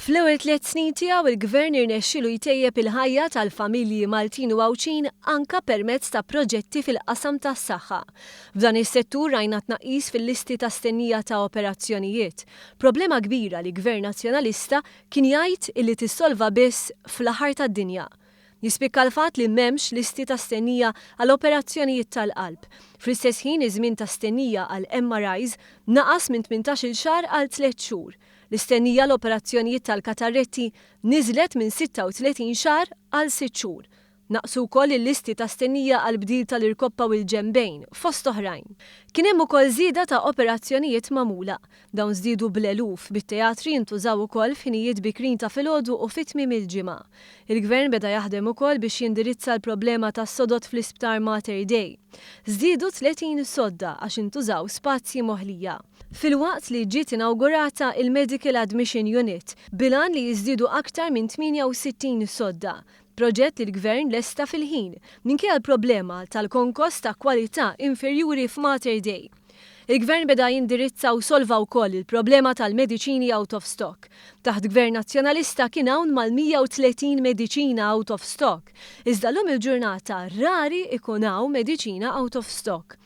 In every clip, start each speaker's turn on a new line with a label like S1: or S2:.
S1: Fl-ewwel tliet snin tiegħu il-Gvern irnexxielu jtejjeb il-ħajja tal-familji Maltin u Għawdxin anke permezz ta' proġetti fil-qasam tas-saħħa. F'dan is-settur rajna tnaqqis fil-listi ta' stennija ta' operazzjonijiet, problema kbira li Gvern Nazzjonalista kien jgħid illi tissolva biss fl-aħħar tad-dinja. Jispikka l-fatt li m'hemmx listi ta' stennija għal operazzjonijiet tal-qalb. Fl-istess ħin iż-żmien ta' stennija għal MRIs naqas minn 18-il xahar għal tliet xhur. L-istennija għal operazzjonijiet tal-katarretti niżlet minn 36 xahar għal sitt xhur. Naqsu wkoll il-listi ta' stennija għall-bdil tal-irkoppa u l-ġenbejn, fost oħrajn. Kien hemm ukoll żieda ta' operazzjonijiet magħmula. Dawn żdiedu bl-eluf, bit-teatri jintużaw ukoll f'ħinijiet bikrin ta' filgħodu u fi tmiem il-ġimgħa. Il-Gvern beda jaħdem ukoll biex jindirizza l-problema tas-sodod fl-Isptar Mater Dei. Żdiedu 30 sodda għax intużaw spazji moħlija. Filwaqt li ġiet inawgurata il-Medical Admission Unit, bil-għan li jiżdiedu aktar minn 68 sodda. Proġett li l-Gvern lesta fil-ħin, minkejja l-problema tal-konkos ta' kwalità inferjuri f'Mater Dei. Il-Gvern beda jindirizza u solva wkoll il-problema tal-mediċini out of stock. Taħt Gvern Nazzjonalista kien hawn mal-130 mediċina out of stock, iżda llum il-ġurnata rari ikun hawn mediċina out of stock.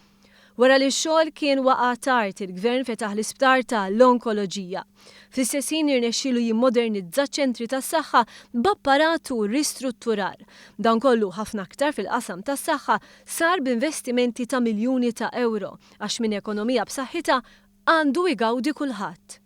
S1: Wara li x-xogħol kien waqa' tard, il-Gvern fetaħ l-isptar ta' l-onkoloġija. Fl-istess ħin irnexxielu jimmodernizza ċentri tas-saħħa b'apparat u ristrutturar. Dan kollu ħafna aktar fil-qasam tas-saħħa sar b'investimenti ta' miljuni ta' ewro għax minn ekonomija b'saħħitha għandu igawdi kulħadd.